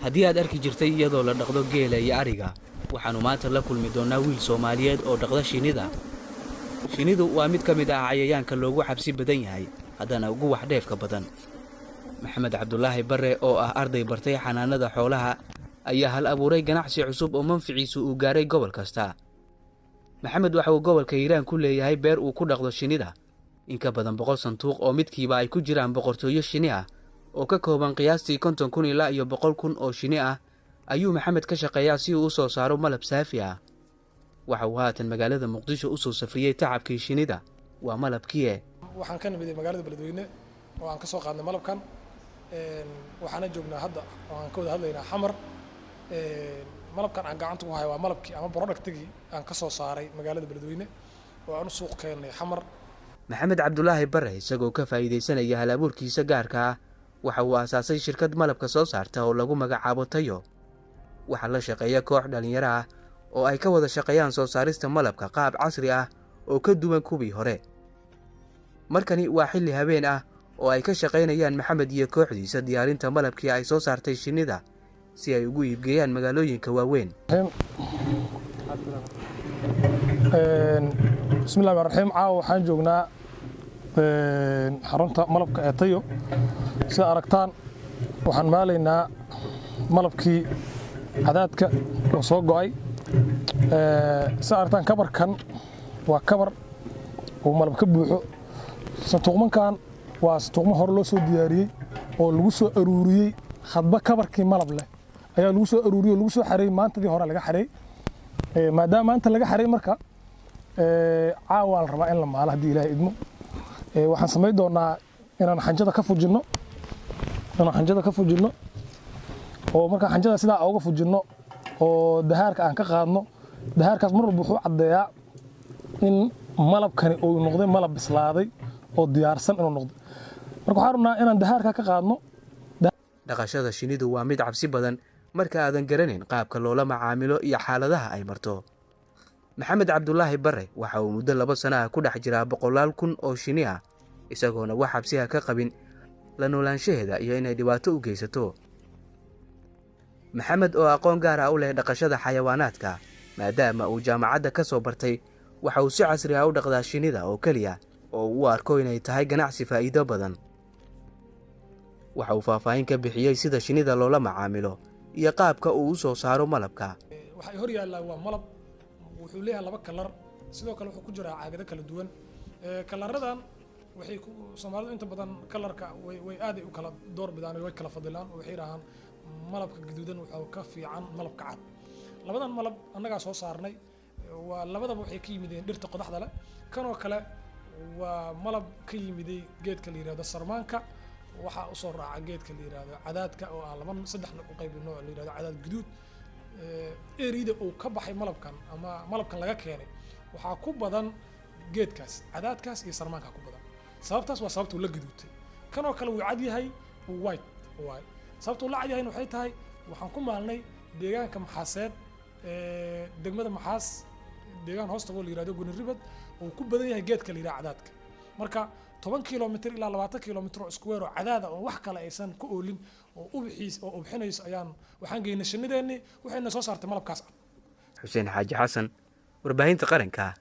Haddii aad arki jirtay iyadoo la dhaqdo geela iyo ariga, waxaannu maanta la kulmi doonnaa wiil Soomaaliyeed oo dhaqda shinnida. Shinnidu waa mid ka mid ah cayayaanka loogu cabsi badan yahay, haddana ugu wax dheefka badan. Maxamed Cabdulaahi Barre oo ah arday bartay xanaanada xoolaha ayaa hal abuuray ganacsi cusub oo manficiisu uu gaaray gobol kasta. Maxamed waxa uu gobolka Hiiraan ku leeyahay beer uu ku dhaqdo shinnida, in ka badan 100 sanduuq oo midkiiba ay ku jiraan boqortooyo shinni ah oo ka kooban qiyaastii 50,000 ilaa iyo 100,000 oo shinni ah ayuu Maxamed ka shaqeeyaa si uu u soo saaro malab saafi ah. Waxa uu haatan magaalada Muqdisho u soo safriyey tacabkii shinnida, waa malabkiie. Waxaan ka nimiday magaalada Beledweyne oo aan ka soo qaadnay malabkan, waxaana joognaa hadda oo aan ka wada hadlaynaa Xamar. Malabkan aan gacanta ku hayo waa malabkii ama productigii aan ka soo saaray magaalada Beledweyne oo aan u suuq keennay Xamar. Maxamed Cabdulaahi Barre isagoo ka faa'iidaysanaya hal abuurkiisa gaarka ah waxa uu aasaasay shirkad malabka soo saarta oo lagu magacaabo Tayo. Waxaa la shaqeeya koox dhallinyaro ah oo ay ka wada shaqeeyaan soo saarista malabka qaab casri ah oo ka duwan kuwii hore. Markani waa xilli habeen ah oo ay ka shaqaynayaan Maxamed iyo kooxdiisa diyaarinta malabkii ay soo saartay shinnida si ay ugu iibgeeyaan magaalooyinka waaweyn. Bismillahi raxmaan raxiim. Caawa waxaan joognaa xarunta malabka ee Tayo. Sida aragtaan, waxaan maalaynaa malabkii cadaadka oo soo go'ay. Sida aragtaan, kabarkan waa kabar uu malab ka buuxo. Santuuqmankan waa santuuqmo hore loo soo diyaariyey oo lagu soo aruuriyey hadba kabarkii malab leh ayaa lagu soo aruuriyey oo lagu soo xareeyey. Maantadii hore laga xareey, maadaama maanta laga xareey, marka caawa la rabaa in la maalo haddii Ilaahay idmo. Waxaan samayn doonaa inaan xanjada ka fujinno, inaan xanjada ka fujinno, oo markaan xanjada sidaa uga fujinno oo dahaarka aan ka qaadno. Dahaarkaas mar walba wuxuu caddeeyaa in malabkani uu noqday malab bislaaday oo diyaarsan inuu noqday. Marka waxaan rabnaa inaan dahaarka ka qaadno. Dhaqashada shinnidu waa mid cabsi badan marka aadan garanayn qaabka loola macaamilo iyo xaaladaha ay marto. Maxamed Cabdulaahi Barre waxa uu muddo 2 sano ah ku dhex jiraa boqolaal kun oo shinni ah, isagoona wax cabsiha ka qabin la noolaanshaheeda iyo inay dhibaato u geysato. Maxamed oo aqoon gaar ah u leh dhaqashada xayawaanaadka maadaama uu jaamacadda ka soo bartay, waxa uu si casri ah u dhaqdaa shinnida oo keliya oo uu u arko inay tahay ganacsi faa'iido badan. Waxa uu faahfaahin ka bixiyey sida shinnida loola macaamilo iyo qaabka uu u soo saaro malabka. Waxay hor yaallaa waa malab. Wuxuu leeyahay laba kalar, sidoo kale wuxuu ku jiraa caagado kala duwan. Kalaradan waxay ku Soomaalidu inta badan kalarka way aaday u kala door bidaan, way kala fadilaan oo waxay yidhaahaan malabka gaduudan wuxuu ka fiican malabka cad. Labadan malab annagaa soo saarnay, waa labadaba waxay ka yimideen dhirta qodaxda leh. Kanoo kale waa malab ka yimiday geedka la yidhahdo sarmaanka. Waxaa usoo raaca geedka la yidhahdo cadaadka oo aan laba saddex u qaybino, la yidhahdo cadaad guduud. Erida uu ka baxay malabkan ama malabkan laga keenay waxaa ku badan geedkaas cadaadkaas iyo sarmaanka ku badan. Sababtaas waa sababta uu la gaduutay. Kanoo kale wuu cad yahay, white waay. Sababta uu la cad yahayna waxay tahay waxaan ku maalnay deegaanka Maxaaseed, degmada Maxaas, deegaan hoostagoo la yihahdo Guniribad uu ku badan yahay geedka la yidhahdo cadaadka. Marka 10 kilomitr ilaa 20 kilomitr oo square oo cadaada oo wax kale aysan ku oolin oo ubixiis oo ubxinayso ayaan waxaan geynay shinnideennii, waxayna soo saartay malabkaas cad. Xuseen Xaaji Xasan, Warbaahinta Qaranka.